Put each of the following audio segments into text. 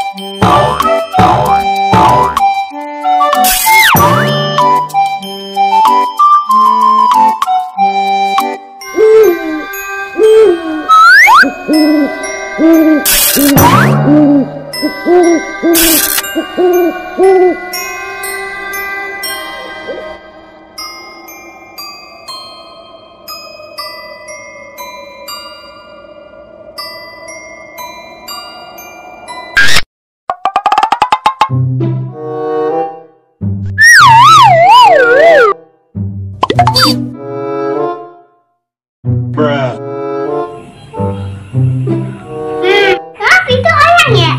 Tapi itu ayam ya?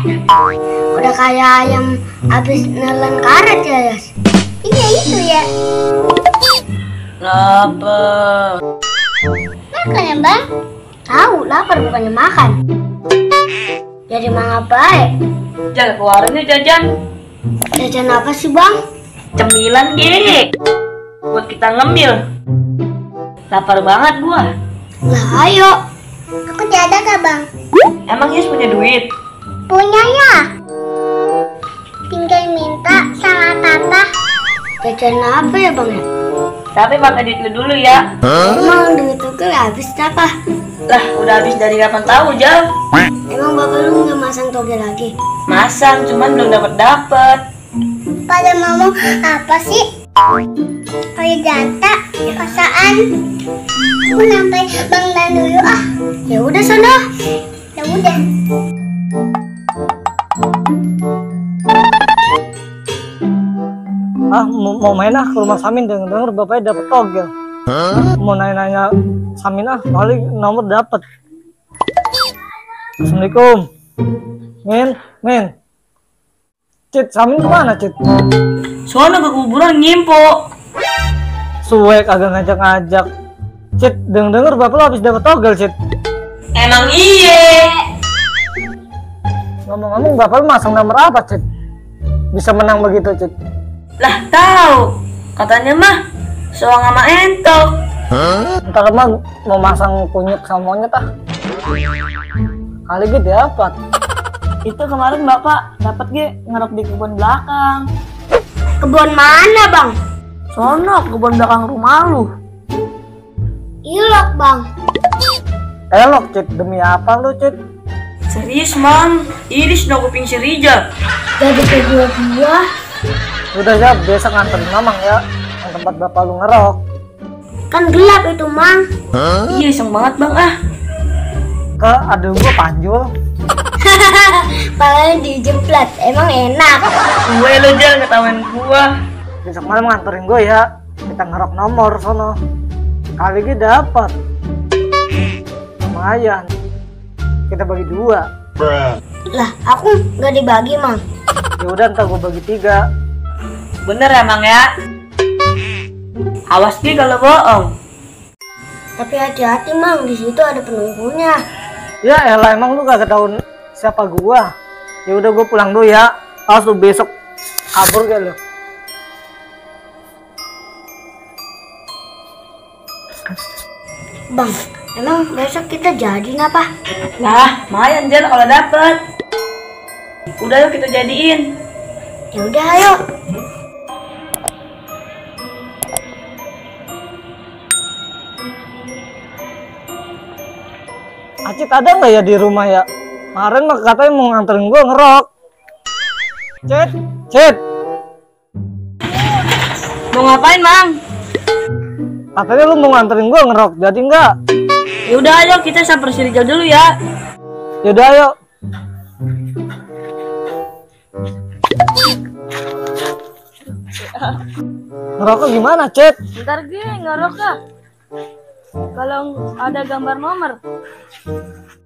Udah kayak ayam habis nelen karet ya, Yas? Iya itu ya. Lapar. Makan ya, Bang? Tahu, lapar bukannya makan. Jadi mangga baik. Jangan keluarin nih jajan. Jajan apa sih, Bang? Cemilan Ge. Buat kita ngemil. Lapar banget gua. Lah ayo. Aku tidak ada, Bang. Emang Yes punya duit? Punya ya. Tinggal minta sama Tata. Jajan apa ya, Bang ya? Tapi pakai duit lu dulu ya. Emang duit itu habis apa? Lah, udah habis dari kapan tahu, Jal? Emang bapak lu nggak masang toge lagi? Masang, cuman belum dapet. Pada ngomong apa sih? Kayak jata, kosaan. Aku sampai Bang Dan dulu ah. Ya udah sono. Ya udah. Mau main ke rumah Samin, denger bapaknya dapet togel. Mau nanya Samin paling nomor dapet. Assalamualaikum. Min. Cit, Samin kemana, Cit? Soalnya ke kuburan ngimpo. Suwe kagak ngajak-ngajak. Cit, denger bapak lo habis dapet togel, Cit. Emang iye. Ngomong-ngomong bapak lo masang nomor apa, Cit? Bisa menang begitu, Cit? Lah tahu. Katanya mah soang sama entok. Ntar mah mau masang kunyit sama monyet Kali gitu dapat. Itu kemarin bapak dapat ngerok di kebun belakang. Kebun mana, Bang? Sono kebun belakang rumah lu. Ilok, Bang. Elok, Cit. Demi apa lu, Cit? Serius, Mang. Iris no kuping si Rijal. Jadi kedua buah. Udah ya, besok nganterin Mamang ya, yang tempat bapak lu ngerok. Kan gelap itu, Mang. Iya, iseng banget, Bang. Ke aduh gua panjul. Palanya dijemplat, emang enak. Gue lo Jal ngetawain gua. Besok malam nganterin gua ya, kita ngerok nomor sono. Kali ini dapat. Lumayan. Kita bagi 2. Lah, aku nggak dibagi, Mang. Ya udah, ntar gua bagi 3. Bener emang ya. Awas Ki kalau bohong. Tapi hati-hati, Mang, di situ ada penunggunya. Ya elah, emang lu kagak tahu siapa gua. Ya udah gua pulang dulu ya. Awas lu besok kabur gak lu. Bang, emang besok kita jadi apa? Nah, lumayan Jal kalau dapet. Udah yuk kita jadiin. Ya udah, ayo. Acit ada nggak ya di rumah ya? Kemarin mah katanya mau nganterin gua ngerok. Cit. Mau ngapain, Mang? Katanya lu mau nganterin gua ngerok, jadi enggak? Ya udah ayo kita samper si Rijal dulu ya. Yaudah ayo. Ngerokok gimana, Cit? Ntar ngerok kah? Kalau ada gambar nomor.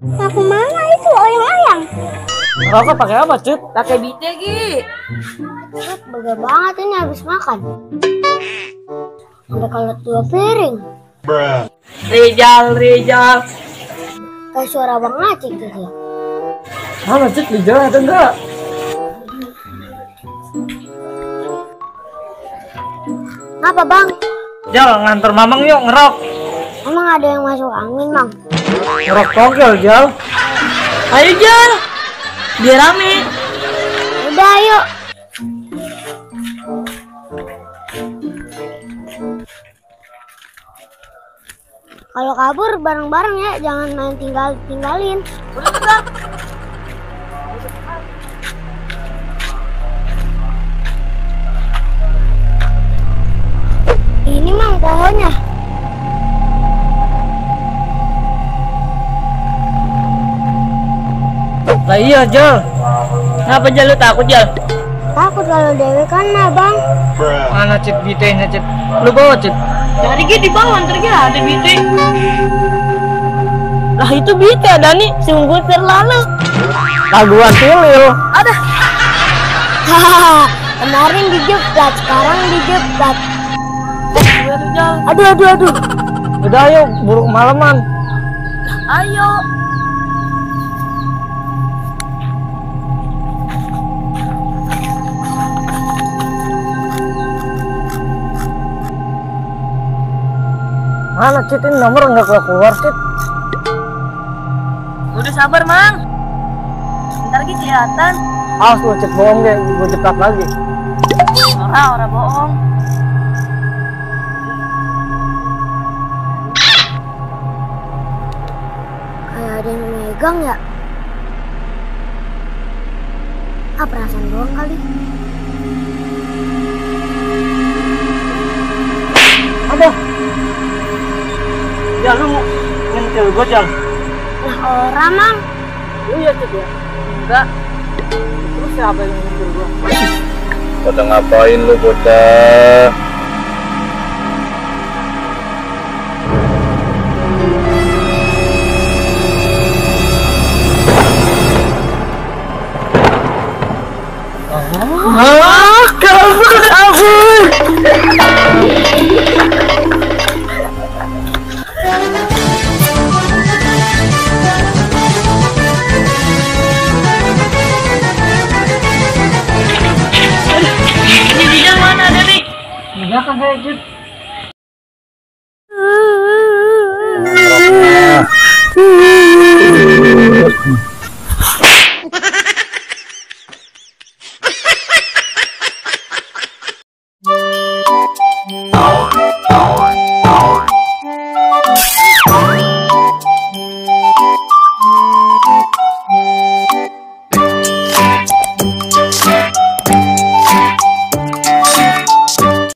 Aku mana itu oyang-oyang? Ngerokok pakai apa, Cit? Pakai bite Bega banget ini habis makan. Ada kalau 2 piring. Rijal. Kayak suara Bang Acik gitu. Mana, Cit? Di jalan atau enggak? Ngapa, Bang? Jal, nganter Mamang yuk ngerok. Emang ada yang masuk angin, Mang? Ngerok togel, Jal. Ayo Jal. Biar rame. ayo. Kalau kabur bareng-bareng ya, jangan main tinggalin. Udah udah. Ini mang pohonnya. Lah iya Jal. Kenapa Jal lu takut Jal? Takut kalau Dewi kan bang. Mana Cit BT-nya Cit? Lu bawa Cit? Jadi di bawah ntar ada BT. Lah itu BT ada nih, sungguh terlalu. Laguan tilil. Ada. Hahaha, kemarin dijebat, sekarang dijebat. Jal. Aduh. Udah ayo, buruk malaman. Ayo. Mana Cit, ini nomor nggak keluar Cit. Udah sabar Mang. Ntar lagi kelihatan. Awas lu Cit, bohong deh, gue jepat lagi. Orang bohong. Kayak ada yang megang ya. Perasaan doang kali. Ada. Jal, lu nyentil gue Jal. Nah orang mang. Lu ya Cit ya? Enggak. Terus siapa yang nyentil gue? Pada ngapain lu bocah? Kabur. Ini di mana ada nih? Enggak kan saya Cit.